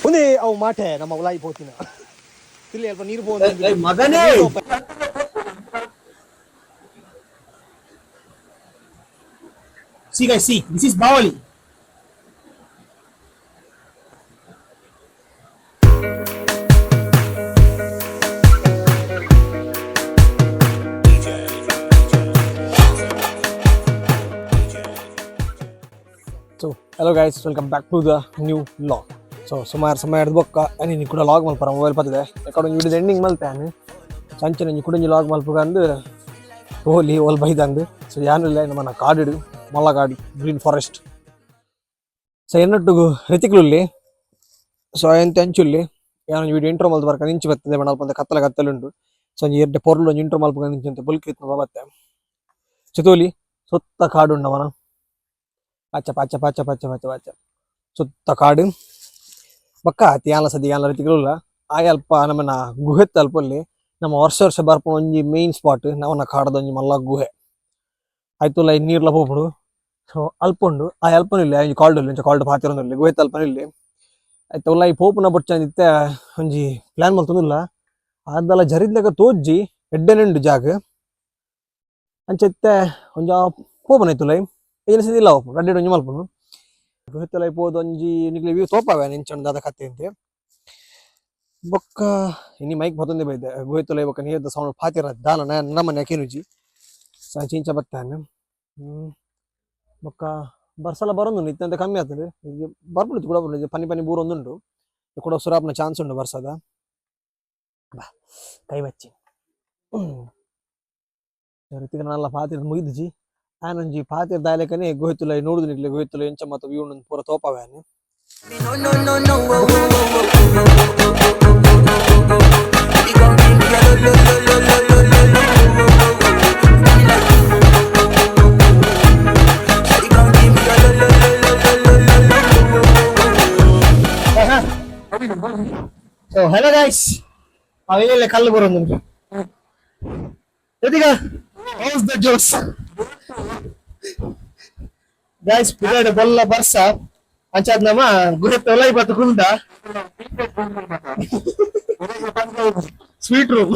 ಒಂದೇ ಅವು ಮಾಟೆ ನಮ್ಮ ಉಲಾಯಿ ಪೋತಿನ ಇಲ್ಲಿ ಅಲ್ಪ ನೀರು ಪೋವೊಂದು. ಮಗನೇ. See guys, see, this is Bawali. So hello guys, welcome back to the new vlog. So ಸುಮಾರು ಸಮಯ ಹಿಡ್ದು ಬೊಕ್ಕ ನೀನು ಕೂಡ ಲಾಗ್ ಮಲ್ಪರ ಮೊಬೈಲ್ ಪತ್ತದೆ ಯಾಕಡೆ ಒಂದು ವಿಡಿಯೋದ ಎಂಡಿಂಗ್ ಮಲ್ತಾನೆ ಸಂಚೆ ನಂಜಿ ಕುಡಂಜಿ ಲಾಗ್ ಮಲ್ಪಗಂದು ಓಲಿ ಓಲ್ ಬೈದಂದು. ಸೊ ಯಾನಿಲ್ಲ ನಮ್ಮನ್ನ ಕಾಡಿಡು ಮಲ್ಲ ಕಾಡು ಗ್ರೀನ್ ಫಾರೆಸ್ಟ್. ಸೊ ಎನ್ನೊಟ್ಟಿಗು ರಿತಿಕ್ಲುಲ್ಲಿ. ಸೊ ಎಂತ ಅಂಚುಲ್ಲಿ ಯಾನೊಂಜಿ ವಿಡಿಯೋ ಇಂಟ್ರೋ ಮಲ್ತು ಬರ್ಕ ನಿಂಚು ಬರ್ತದೆ ಬಣ್ಣ ಅಲ್ಪ ಕತ್ತಲ ಕತ್ತಲುಂಟು. ಸೊ ಒಂಜಿ ಎಡ್ಡೆ ಪೊರ್ಲು ಒಂಜಿ ಇಂಟ್ರೋ ಮಲ್ಪಗ ನಿಂಚು ಬುಲ್ಕಿತ್ ಬತ್ತೆ ಚಿತೋಲಿ ಸುತ್ತ ಕಾಡು ಉಂಡವನ ಪಚ್ಚ ಪಚ್ಚ ಪಚ್ಚ ಪಚ್ಚ ಪಚ್ಚ ಪಚ್ಚ ಸುತ್ತ ಕಾಡು ಬಕ್ಕ ತ್ಯಾಲ ಸದಿ ಯಾಲ ರೀತಿಗಳುಲ್ಲ. ಆಯ ಅಲ್ಪ ನಮ್ಮನ ಗುಹೆ ಅಲ್ಪಲ್ಲಿ ನಮ್ಮ ವರ್ಷ ವರ್ಷ ಬರ್ಪುನ ಒಂಜಿ ಮೇನ್ ಸ್ಪಾಟ್ ನಮ್ಮನ ಕಾಡದ ಒಂಜಿ ಮಲ್ಲ ಗುಹೆ ಆಯ್ತುಲ್ಲ ನೀರ್ಲ ಪೋಪುಡು. ಸೊ ಅಲ್ಪ ಉಂಡು ಆ ಅಲ್ಪನ ಇಲ್ಲಿ ಒಂಜಿ ಕಾಲ್ಡ್ ಒಂಜಿ ಕಾಲ್ಡ್ ಪಾತಿರೊಂದುಲ್ಲೆ ಗುಹೆ ಅಲ್ಪನ ಇಲ್ಲಿ ಆಯ್ತು ಉಲ್ಲ ಈ ಪೋಪುನ ಬೊಡ್ಚಂದಿತ್ತೆ ಒಂಜಿ ಪ್ಲಾನ್ ಮಲ್ತೊಂದುಲ್ಲ ಆದಲ ಜರಿದ್ಲಕ ತೋಜ್ಜಿ ಎಡ್ಡೆನುಂಡು ಜಾಗ ಅಂಚೆತ್ತೆ ಒಂಜಿ ಪೋಪುನ ಆಯ್ತುಲ್ಲ ಏನ ಇಲ್ಲ ರಡ್ಡೆಡ್ ಒಂಜಿ ಮಲ್ಪುನು ಗುಹೆತ್ತಲ ಪೋದು ಒಂಜಿ ನಿಕ್ಲೆ ವ್ಯೂ ತೋಪಾವೆ ನಿಂಚೊಂದು ದಾದ ಕತೆ ಅಂತೆ. ಬೊಕ್ಕ ಇನಿ ಮೈಕ್ ಬತ್ತೊಂದೇ ಬೈದೆ ಗುಹೆತ್ತಲ ಬೊಕ್ಕ ನೀರ್ದ ಸೌಂಡ್ ಪಾತಿರ ದಾಲ ನಮ್ಮನೆ ಕೇನುಜಿ ಸಂಚಿಂಚ ಬತ್ತಾನೆ. ಬೊಕ್ಕ ಬರ್ಸಲ ಬರೊಂದುಂಡು ಇತ್ತಂತೆ ಕಮ್ಮಿ ಆಗ್ತದೆ ಬರ್ಪುಂಡು ಕೂಡ ಬರ್ಪುಂಡು ಪನಿ ಪನಿ ಬೂರೊಂದುಂಡು ಕೂಡ ಸುರಾಪ್ನ ಚಾನ್ಸ್ ಉಂಡು ಬರ್ಸದ. ಬಾ ಕೈ ಬಚ್ಚಿ ಋತಿಕನಲ್ಲ ಪಾತಿರ ಮುಗಿದಿಜಿ ಆನೊಂಜಿ ಪಾತಿರ ದಾಯಲೆಕನೆ ಗುಹೆತ್ತುಲ ನೋಡುದು ನಿಕ್ಲೆ ಗುಹೆತ್ತುಲ ಎಂಚ ಮಾತ ವ್ಯೂ ಉಂಡು ಪೂರ ತೋಪಾವೆ. No, no, no, no, oh, oh, oh, oh, oh, oh, oh, oh, oh, oh. You gon' give me a lo, lo, lo, lo, lo, lo, lo, oh, oh, oh, oh. Got me like, oh, oh, oh, oh, oh, oh. Shawty gon' give me a lo, lo, lo, lo, lo, lo, lo, lo, oh, oh, oh, oh. So hello guys, ಅವೆಲ್ಲ ಕಲ್ಲು ಬರೋದು. Ritika, how's the Jose? Guys, ಪಿದಾಡ ಬೊಲ್ಲ ಬರ್ಸ ಅಂಚಾದ್ ನಮ್ಮ ಗುಹೆ ತೊಲೈ ಬತ್ತು ಕುಂದ sweet room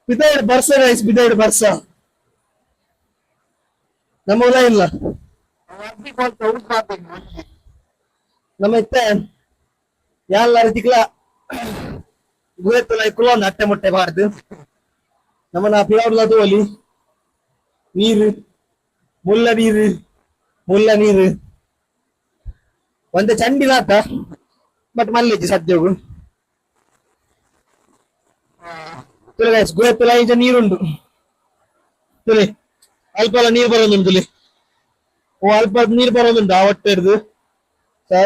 ಪಿದಾಡ್ ಬರ್ಸ ಗೈಸ್, ಪಿದಾಡ್ ಬರ್ಸ ನಮ್ಮ ಹೊಲ ಇಲ್ಲ. ನಮ್ಮ ಇತ್ತೆ ಯಾಲ್ಲ ರೀತಿಕ್ಲ ಗುಹೆ ತೊಲೈ ಕುಲೊಂದು ಅಟ್ಟೆ ಮೊಟ್ಟೆ ಬಾರ್ದು ನಮ್ಮನ್ನ ಪಿರಾವ್ಲ ತೋಲಿ ನೀರು ಮುಲ್ಲ ನೀರು ಮುಲ್ಲ ನೀರು ಒಂದೇ ಚಂಡಿಲಾತ ಬಟ್ ಮಲ್ಲಿಜಿ ಸದ್ಯಗು ತುಲೆ ಗೈಸ್, ಗುಹೆ ತುಲೆ ಇಂಚ ನೀರುಂಡು ತುಲೆ ಅಲ್ಪ ಅಲ್ಲ ನೀರು ಬರೋದುಂಟು ತುಲೆ. ಓ ಅಲ್ಪ ನೀರು ಬರೋದುಂಟು ಆ ಹೊಟ್ಟೆ ಹಿಡ್ದು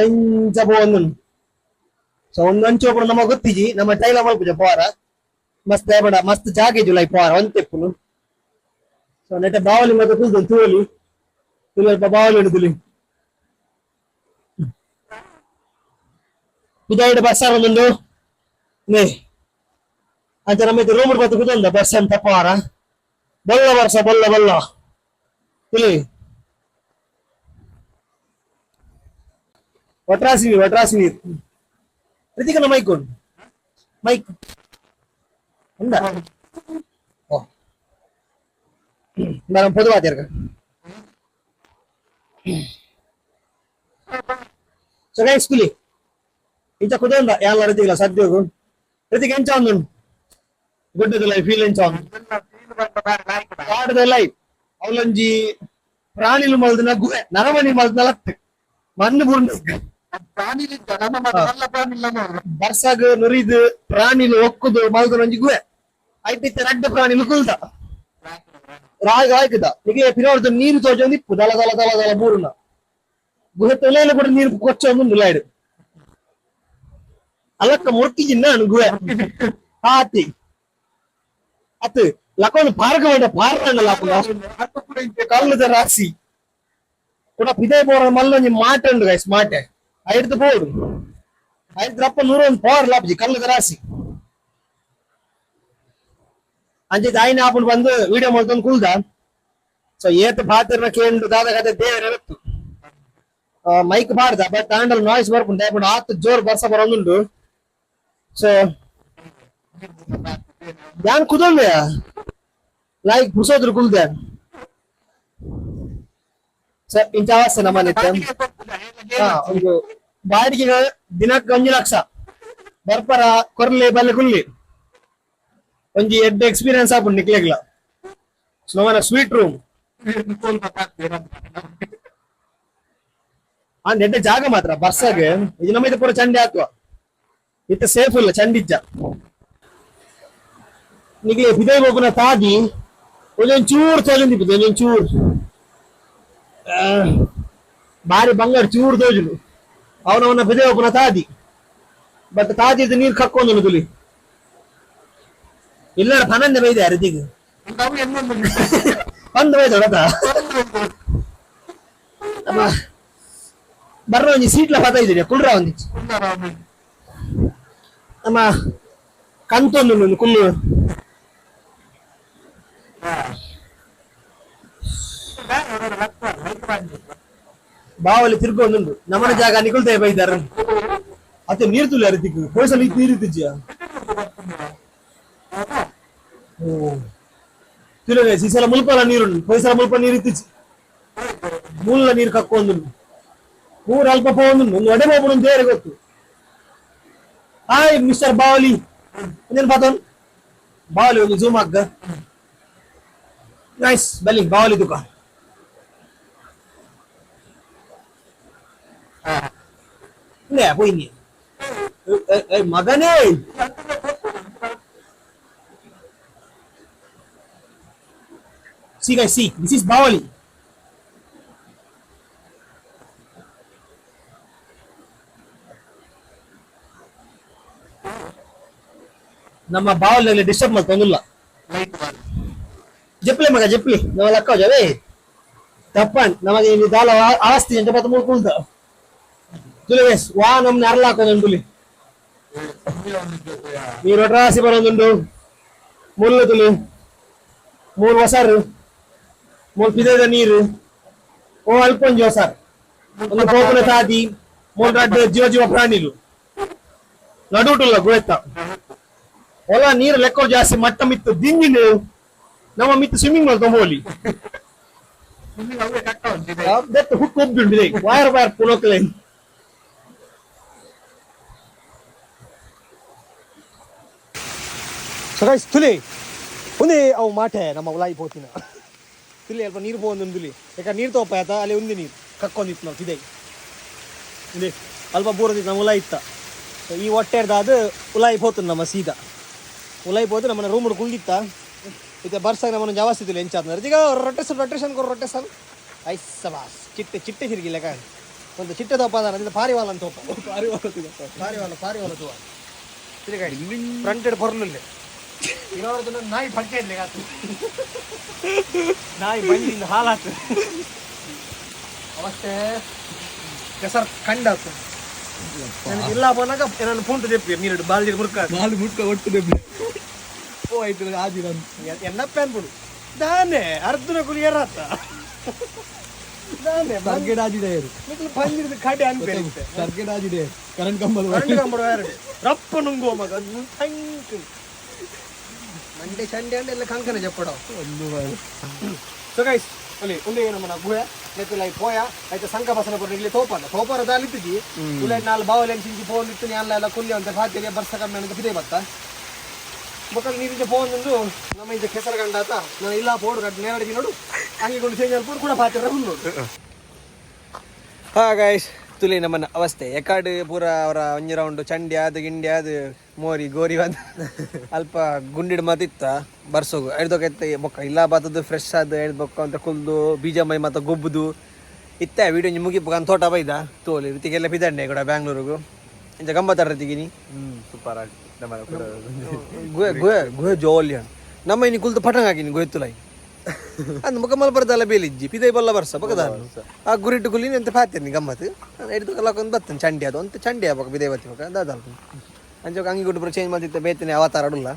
ಇಂಚ ಪೋವೊಂದುಂಡು. ಸೊ ಒಂದು ಅಂಚು ಒಬ್ಬರು ನಮಗೆ ಗೊತ್ತಿಜಿ ನಮ್ಮ ಟೈಲ ಮಲ್ಪುಜ ಪೋರ ಮಸ್ತ್ ಬೇಡ ಮಸ್ತ್ ಜಾಗ ಇಜ್ಜುಲ ಈ ಪೋರ ಒಂತೆಪ್ಪುನು. ಸೊ ನೆಟ್ಟೆ ಬಾವಲಿ ಮತ್ತೆ ಕುಲ್ದು ತೂವಲಿ ತುಲೆ ಅಲ್ಪ ಬಾವಲಿ ಉಂಡು ತುಲಿ ಬಿದಾಯಿಡ ಬಸ್ ಒಂದುಂಡು ನೇ ಅಂಚ ನಮ್ಮ ರೂಮ್ ಬತ್ತು ಕುದೊಂದ ಬಸ್ ಅಂತ ಪೋರ ಬೊಲ್ಲ ವರ್ಷ ಬೊಲ್ಲ ಬೊಲ್ಲ ತುಲಿ ವಟ್ರಾಸಿ ನೀರು ವಟ್ರಾಸಿ ನೀರು. ರಿತಿಕನ ಮೈಕ್ ಉಂಟು ಮೈಕ್ ಉಂಡ ಓ ನಾನು பொதுவாக. ಸೊ ಗೈಸ್, ತುಲಿ ಇಂಚ ಕುದೊಂದ ಯಾಲ ರಿತಿಕಲ ಸದ್ಯೋಗು ರಿತಿಕ್ ಎಂಚ ಉಂಡು ಗುಡ್ಡದ ಲೈಫ್ ಫೀಲ್ ಎಂಚ ಉಂಡು ಕಾಡದ ಲೈಫ್ ಅವಲೊಂಜಿ ಪ್ರಾಣಿಲು ಮಲ್ದಿನ ಗುಹೆ ನರಮನಿ ಮಲ್ದಿನ ಲತ್ತು ಮಣ್ಣು ಬುರುಂಡು ಬರ್ಸಾಗ ನುರಿದು ಪ್ರಾಣಿಲು ಒಕ್ಕುದು ಮಲ್ದನ ಒಂಜಿ ಗುಹೆ ಐತಿತ್ತೆ ರಡ್ಡ ಪ್ರಾಣಿಲು ಕುಲ್ದ ರಾಗ ಆಯ್ಕದ ನಿಗೆ ಪಿರೋರ್ದ ನೀರು ತೋಜೊಂದು ಇಪ್ಪು ದಲ ದಲ ದಲ ದಲ ಬೂರುನ ಗುಹೆ ತೊಲೆಯಲ್ಲಿ ಕೂಡ ನೀರು ಕೊಚ್ಚೊಂದು ಲೈಡ್ ಅಲಕ್ಕ ಮುರ್ಕಿ ಜಿನ್ನ ಗುಹೆ ಆತಿ ಅತ್ ಲಕೊಂದು ಪಾರ್ಕ ಬೇಡ ಪಾರ್ಕ ಲಾಪುನ ಕಲ್ಲುದ ರಾಸಿ ಕೂಡ ಪಿದೆ ಪೋರ ಮಲ್ಲೊಂಜಿ ಮಾಟೆ ಉಂಡು ಗೈಸ್ ಮಾಟೆ ಐಡ್ದು ಪೋಡು ಐಡ್ದು ಅಪ್ಪ ನೂರೊಂದು ಪೋರ್ ಲಾಪುಜಿ ಕಲ್ಲುದ ರಾಸಿ ಅಂಚೆ ದಾಯಿನ ಆಪುಂಡು ಬಂದು ವಿಡಿಯೋ ಮಲ್ತೊಂದು ಕುಲ್ದ. ಸೊ ಏತ್ ಪಾತಿರ್ನ ಕೇಂಡು ದಾದ ಕತೆ ದೇವರ ಗೊತ್ತು. Mic ಪಾಡ್ದ but ಆಂಡಲ್ noise ಬರ್ಪುಂಡು but ಆತ್ ಜೋರ್ ಬರ್ಸ ಬರೋದುಂಡು. ಸೊ ಯಾನ್ ಕುದೊಲ್ಲೆ ಲೈಕ್ ಪುಸೋದ್ರು ಕುಲ್ದೆ. ಸರ್, ಇಂಚ ಅವಸ್ಥೆ ನಮ್ಮನೆ. ಒಂದು ಬಾಡಿಗೆ ದಿನಕ್ಕೆ 1 ಲಕ್ಷ ಬರ್ಪರ ಕೊರ್ಲೆ ಬಲ್ಲೆ ಕುಲ್ಲಿ ಒಂಜಿ ಎಡ್ಡೆ ಎಕ್ಸ್ಪೀರಿಯನ್ಸ್ ಆಪುಂಡು ನಿಕ್ಲೆಗ್ಲ. ನಮ್ಮನ ಸ್ವೀಟ್ ರೂಮ್ ಆ ಎಡ್ಡೆ ಜಾಗ ಮಾತ್ರ ಬರ್ಸಾಗ. ಇದು ನಮ್ಮ ಇದು ಪೂರ ಚಂಡಿ ಹಾಕುವ ಇತ್ತ ಸೇಫ್ ಇಲ್ಲ, ಚಂಡಿಜ್ಜ. ನಿಕ್ಲೆ ಬಿದೈ ಹೋಗುನ ತಾದಿ ಒಂದೊಂದ್ ಚೂರು ತೋಜೊಂದಿಪ್ಪುದು, ಒಂದೊಂದ್ ಚೂರು ಬಾರಿ ಬಂಗಾರ ಚೂರು ತೋಜುನು. ಅವನವನ ಬಿದೆ ಹೋಗುನ ತಾದಿ. ಬಟ್ ತಾದಿದ್ದು ನೀರು ಕಕ್ಕೊಂದು ತುಲಿ ಇಲ್ಲ ಪನಂದೆ ಬೈದೆ ಅರದಿಗೆ ಬಂದು ಬೈದೋಡದ. ಅಮ್ಮ ಬರ್ರ, ಒಂಜಿ ಸೀಟ್ಲ ಪತ ಇದ್ದೀರಿ ಕುಲ್ರ ಒಂದಿಚ್ಚಿ. ನಮ್ಮ ಕಂತೊಂದು ಒಂದು ಕುಲ್ಲು. ಬಾವಲಿ ತಿರ್ಗೊಂದುಂಡು ನಮ್ಮನ ಜಾಗ ನಿಕುಲ್ತೆ ಬೈದಾರ. ಅತ್ತೆ ನೀರು ತುಲಿ ಅರಿತಿಕ್ಕು ಪೋಯ್ಸಲ್ ನೀರು ಇತ್ತಿಜ್ಜಿಯ. ಓ ತುಲೆ ಸೀಸಲ ಮುಲ್ಪಲ ನೀರುಂಡು, ಪೋಯ್ಸಲ ಮುಲ್ಪ ನೀರು ಇತ್ತಿಜ್ಜಿ. ಮೂಲ ನೀರು ಕಕ್ಕೊಂದುಂಡು, ಮೂರು ಅಲ್ಪ ಪೋಂದುಂಡು. ಒಂದು ಒಡೆ ಹೋಗ್ಬಿಡು ಅಂತ ಹೇಳಿ ಗೊತ್ತು. ಹಾಯ್ ಮಿಸ್ಟರ್ ಬಾವಲಿ, ಒಂದೇನು ಪಾತೋನ್ ಬಾವಲಿ ಒಂದು ಜೂಮ್ ಹಾಕ. ನೈಸ್, ಬಲಿ ಬಾವಲಿ ತುಕ. ಇಲ್ಲ ಪೋಯಿನಿ ಮಗನೇ. See guys, see, this is Bawali. ನಮ್ಮ ಬಾವಲಿ ಡಿಸ್ಟರ್ಬ್ ಮಾಡ್ತೊಂದಿಲ್ಲ. ಜಪ್ಲಿ ಮಗ ಜಪ್ಲಿ, ನಮ್ಮ ಲಕ್ಕ ಜವೇ ತಪ್ಪನ್ ನಮಗೆ ಇಲ್ಲಿ ದಾಲ ಆಸ್ತಿ ಅಂತ ಪತ್ತ ಮೂರು ಕುಲ್ತ ತುಲಿ ವೇಸ್ ವಾ ನಮ್ನ ಅರ್ಲ ಹಾಕೋದು ತುಲಿ. ನೀರು ಒಟ್ರಾಸಿ ಬರೋದುಂಡು. ಮುಳ್ಳು ತುಲಿ ಮೂರು ಹೊಸರು ಮೂರು ಪಿದದ ನೀರು. ಓ ಅಲ್ಪೊಂಜಿ ಹೊಸರ್ ಒಂದು ಪೋಪುನ ತಾದಿ. ಮೂರು ರಡ್ಡ್ ಜೀವ ಜೀವ ಪ್ರಾಣಿಲು ನಡುಟುಲ್ಲ ಗುವೆತ್ತ ಹೊಲ. ನೀರು ಲೆಕ್ಕ ಜಾಸ್ತಿ ಮಟ್ಟ ಮಿತ್ತು ದಿಂಜಿನ ನಮ್ಮ ಮಿತ್ತು ಸ್ವಿಮ್ಮಿಂಗ್ ಮಾಡ್ಕೊಂಬೋಲಿ ಬೆತ್ತ ಹುಟ್ಟು ಒಬ್ಬುಂಡು ವೈರ್ ವೈರ್ ಪುನೋಕ್ಲೆ. ಸೊ ಗೈಸ್, ತುಲಿ ಒಂದೇ ಅವು ಮಾಟೆ ನಮ್ಮ ಉಲಾಯಿ ಪೋತಿನ. ತುಲಿ ಅಲ್ಪ ನೀರು ಪೋಂದು ತುಲಿ. ಯಾಕಂದ್ರೆ ನೀರು ತೋಪ ಆತ ಅಲ್ಲಿ ಒಂದು ನೀರು ಕಕ್ಕೊಂದಿತ್ತು ನಾವು ತಿದೆ ಇಲ್ಲಿ ಅಲ್ಪ ಬೂರದಿತ್ತು ನಮ್ಮ ಉಲಾಯಿ ಇತ್ತ. ಸೊ ಈ ಹೊಟ್ಟೆರ್ದ ಅದು ಉಲಾಯಿ ಪೋತು ನಮ್ಮ ಸೀದಾ ಉಲಾಯಿ ಪೋತು ನಮ್ಮನ್ನ ರೂಮ್ ಕುಳ್ಳಿತ್ತ. ಇತ್ತೆ ಬರ್ಸಾಗ ನಮ್ಮನ್ನ ಜಾವಸ್ತಿದ್ದಿಲ್ಲ ಎಂಚಾತ್. ಈಗ ರೊಟೇಷನ್ ರೊಟೇಷನ್ ಕೊರು ರೊಟೇಷನ್. ಐಸ್ ಬಾಸ್ ಚಿಟ್ಟೆ ಚಿಟ್ಟೆ ತಿರುಗಿಲ್ಲ ಕಾಣ್ ಒಂದು ಚಿಟ್ಟೆ ತೋಪ ಅದ. ಪಾರಿವಾಳ ಅಂತ ತೋಪ, ಪಾರಿವಾಳ ಪಾರಿವಾಳ ಪಾರಿವಾಳ ತೋಪ. ತಿರುಗಾಡಿ ಫ್ರಂಟ್ ಪೊರ್ಲುಲ್ಲೆ ಇರೋರ್ದು ನಾಯಿ ಪಡ್ಕೆ ಇಡ್ಲಿ ಆತು. ನಾಯಿ ಬಂದಿಂದ ಹಾಲಾತು ಅವಷ್ಟೇ ಕೆಸರು ಕಂಡಾತು ನನಗೆ. ಇಲ್ಲ ಪೋನಾಗ ನಾನು ಪುಂಟು ತೆಪ್ಪಿ ನೀರು ಬಾಲ್ದಿ ಮುರ್ಕ. ನಾಲ್ ಮುಟ್ಕ ಒಟ್ಟು ಓ ಆಯ್ತು ಆದಿ ನಾನು. ಎನ್ನಪ್ಪ ಅನ್ಬಿಡು ದಾನೆ ಅರ್ಧನ ಕುಲಿ ಏರಾತ ದಾನೆ. ಸರ್ಗೆಡ್ ಆಜಿಡೆ. ಮಿಕ್ಲು ಪಂಜಿರದ ಕಡೆ ಅನ್ಪೇರಿತ್ತೆ. ಸರ್ಗೆಡ್ ಆಜಿಡೆ ಕರೆಂಟ್ ಕಂಬದ. ಕರೆಂಟ್ ಕಂಬಡ ಎರಡು ರಪ್ಪ ನುಂಗುವ ಮಗ thank Monday ಚಂಡೆ ಅಂದ್ರೆ ಎಲ್ಲ ಕಂಕನ ಜಪ್ಪಡ. ಒಂದು. ಸೊ ಗೈಸ್, ಅಲ್ಲಿ ಉಂಡೆ ನಮ್ಮನ ಗುಹೆ ನೆತ್ತುಲೈ ಪೋಯ ಆಯ್ತು. ಸಂಕ ಬಸನ ಪುರ ಇಲ್ಲಿ ತೋಪನ ತೋಪರ ದಾಲಿತ್ತಿಜಿ ಉಲೆ ನಾಲ್ ಬಾವಲೆ ಚಿಂಚಿ ಫೋನ್ ಇತ್ತು ಅಲ್ಲ ಎಲ್ಲ ಕುಲ್ಲಿ ಅಂತ ಫಾತಿಗೆ ಬರ್ಸ ಕಮ್ಮಿ ಅಂತ ಪಿದೆ ಬತ್ತ ಬೊಕ್ಕಲ್ ನೀರಿಂಚೆ ಫೋನ್ ಒಂದು ನಮ್ಮ ಇಂಚ ಕೆಸರು ಗಂಡಾತ. ನಾನು ಇಲ್ಲ ಪೋಡು ಕಟ್ಟು ನೇರಡಿಗೆ ನೋಡು ಹಂಗೆ ಚೇಂಜ್ ಅಲ್ಪೋಡು ಕೂಡ ಪಾತಿರ ನೋಡು. ಹಾ ಗೈಸ್, ತುಲಿ ನಮ್ಮನ್ನ ಅವಸ್ಥೆ. ಎಕಾಡು ಪೂರ ಅವರ ಒಂಜಿ ರೌಂಡ್ ಚಂಡಿ ಆದ್ ಗಿಂಡಿ ಆದ್ ಮೋರಿ ಗೋರಿ ಬಂದ್ ಅಲ್ಪ ಗುಂಡಿಡ್ ಮತ್ತಿತ್ತ ಬರ್ಸೋಗು ಎಡ್ದೊക്കെತ್ತ ಬೊಕ್ಕ ಇಲ್ಲ ಬಾತದ್ದು ಫ್ರೆಶ್ ಆದ್ ಎಡ್ದು ಬೊಕ್ಕ ಅಂತ ಕುಲ್ದು ಬೀಜ ಮೈ ಮತ್ತ ಗೊಬ್ಬುದು ಇತ್ತ. ವಿಡಿಯೋ ಮುಗಿಪು ಅಂತ ತೋಟ ಬೈದ ತೋಲಿ ರಿತಿಗೆಲ್ಲ ಬಿದಂಡೆ ಕೂಡ ಬ್ಯಾಂಗ್ಳೂರಿಗು ಇಂಚ ಗಮ್ಮತ್ತಾರ ರೀತಿಗಿನಿ. ಸೂಪರ್ ಆಗಿ ನಮ್ಮ ಗುಹೆ ಗುಹೆ ಗುಹೆ ಜೋಲಿ ನಮ್ಮ ಇನಿ ಕುಲ್ದು ಪಟಂಗ್ ಹಾಕಿನಿ ಗುಹೆ ತುಲೈ ಅಂದ್ ಮುಖ ಮಲ್ಪರ್ದಲ್ಲ ಬೇಲಿಜ್ಜಿ ಪಿದೈ ಬಲ್ಲ ಬರ್ಸ ಬಕದ ಆ ಗುರಿಟ್ಟು ಗುಲಿ ಅಂತ ಪಾತೇನಿ ಗಮ್ಮತ್ ಹಿಡಿದು ಕಲಾಕೊಂದು ಬತ್ತನ್ ಚಂಡಿ ಅದು ಅಂತ ಚಂಡಿ ಆಗ್ಬೇಕು ಬಿದೈ ಬತ್ತಿ ಬಕ ದಾದ ಅಂಚ ಅಂಗಿ ಗುಡ್ಡು ಚೇಂಜ್ ಮಾಡ್ತಿತ್ತ ಬೇತನೆ ಅವತಾರ ಅಡುಲ್ಲ.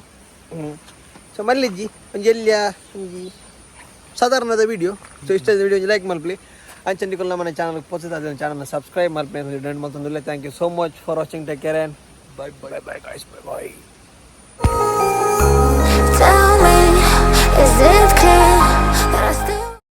ಸೊ ಮಲ್ಲಿಜ್ಜಿ ಒಂಜಿ ಎಲ್ಲಿಯ ಒಂಜಿ ಸಾಧಾರಣದ ವಿಡಿಯೋ. ಸೊ ಇಷ್ಟ ವಿಡಿಯೋ ಒಂಜಿ ಲೈಕ್ ಮಲ್ಪಲಿ. ಅಂಚ ನಿಕುಲು ನಮ್ಮ ಚಾನಲ್ ಪೊಸದ ಚಾನಲ್ ಸಬ್ಸ್ಕ್ರೈಬ್ ಮಲ್ಪೆ ಮಲ್ತೊಂದುಲ್ಲೆ. Thank you so much for watching. Take care and Bye bye. Bye bye guys, bye bye.